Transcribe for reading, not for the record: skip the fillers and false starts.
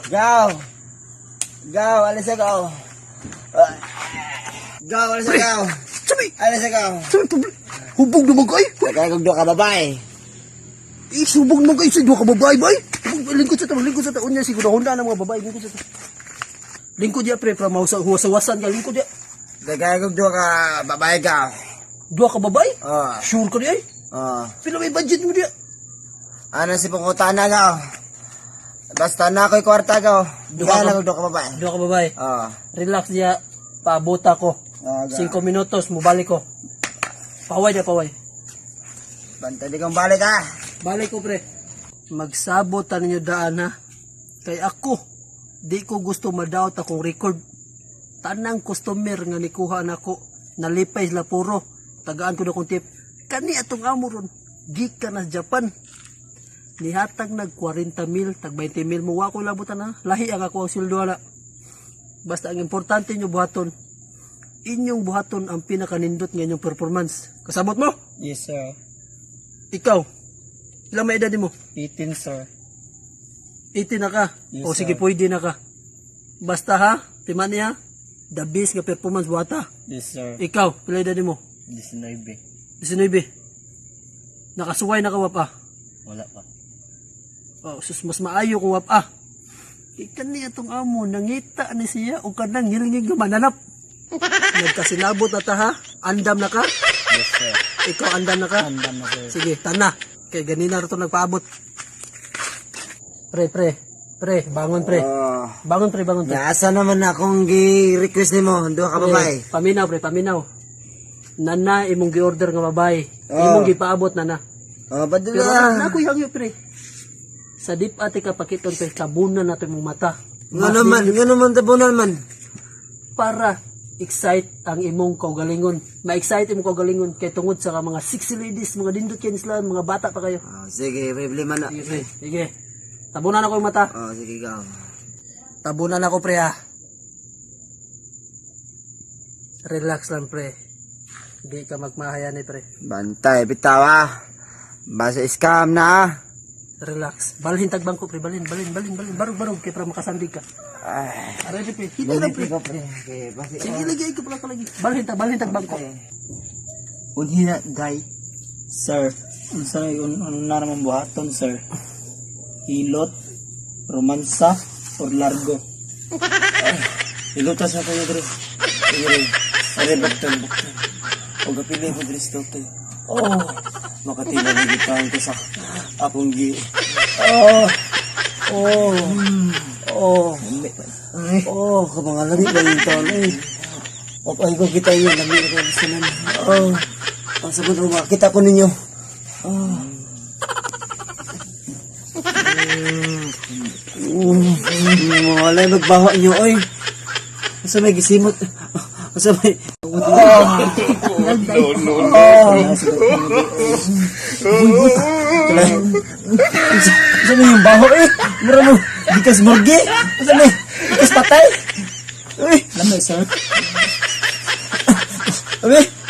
Go! Go! Alis ako! Go! Alis ako! Sabi, Alis ako! sabi, hubog naman kay. Nagkagog ka babae. Eh, subog naman kay sa duha ka babae, bay. Hubog, lingkod sa ta, lingkod sa ta. Unya, siguro, hunda ng mga babae, lingkod sa ta. Lingkod ya, pre, pra mausa, huwasawasan ka, lingkod ya. Nagkagog ka babae ka. Duha ka babae? Oh. Sure ka di ay? Oh. Pila may budget mo diya? Ano si pangutana ka? Basta na ako'y kwarta ka. Duha Duha ka- na ka babae. Duha ka babae. Oh. Relax diya, paabota ko. Oh, go. 5 minutos, mubalik ko. Paway na paway. Bantay di kong balik ah. Balik ko, pre. Magsabot ta ninyo daan ha. Kay ako, di ko gusto madaot akong record. Tanang customer nga nikuha nako, nalipay sila puro. Tagaan ko na kong tip. Kani atong amo ron, gikan na sa Japan. Nihatag nag 40 mil, tag 20 mil mo wa ko labutan ha. Lahi ang ako ang sweldo ana. Basta ang importante nyo buhaton, inyong buhaton ang pinakanindot nga inyong performance. Kasabot mo? Yes, sir. Ikaw, ilang may edad mo? 18, sir. 18 na ka. Yes, O sige, sir. pwede na ka. Basta ha, tima niya, the best nga performance buhata. Yes, sir. Ikaw, pila edad mo? 19. 19. Nakasuway na ka wapa. Wala pa. Oh, sus, mas maayo kung wapa. Ikan niya itong amo, nangita ni siya o kanang ngilingig nga mananap. Nagkasinabot na ta ha, andam na ka. Yes, sir. Ikaw andam na ka. Andam na, sir. Sige, tana. Kay ganina ra to nagpaabot. Pre, pre. Pre, bangon pre. Oh. Bangon pre, bangon pre. Nasa naman akong gi-request nimo, duha ka babae. Pre, paminaw pre, paminaw. Nana imong gi-order nga babae. Oh. Imong gipaabot nana. Oh, Pero badula. na ko hangyo pre. Sa dip ate ka pakiton pre, tabunan nato imong mata. Nga naman, nga naman tabunan man. Para excite ang imong kaugalingon. Ma-excite imong kaugalingon kay tungod sa mga sexy ladies, mga dindot kay sila, mga bata pa kayo. Oh, sige, problema na. Sige, pre. Sige. Tabunan ako yung mata. Oh, sige go. Tabunan ako pre ha. Relax lang pre. Di ka magmahaya ni pre. Bantay, bitaw ah. Basta scam na ah. Relax. Balhin tag bangko pre, balhin, balhin, balhin, balhin. Barog barog kay para makasandig ka. Ay, Aray pre, hito lang pre. ko pre. Okay, basta Sige lagi ko pala kalagi. Balhin tag bangko. Unhina, guy. Sir, unsa un ano na naman buhaton, sir? Hilot, romansa, or largo? Ilutas na kayo, Dres. Sige, Are, baktan, baktan. O kapili ko, Dres, doktor. Oh, makatila na gitaan ko sa akong gi. Oh, oh, oh. Oh, kamangalami ba yung taon, eh. O, ay ko kita yun, lami na kayo sa nan. Oh, ang sabon, oh, makita ko ninyo. Oh. Wala magbaho niyo, oy. Asa may gisimot? Asa may... Oh! No, no, no. Asa may yung baho eh? Mura mo, gikas morgue? Asa may, gikas patay? Uy! Lamay, sir. Abi!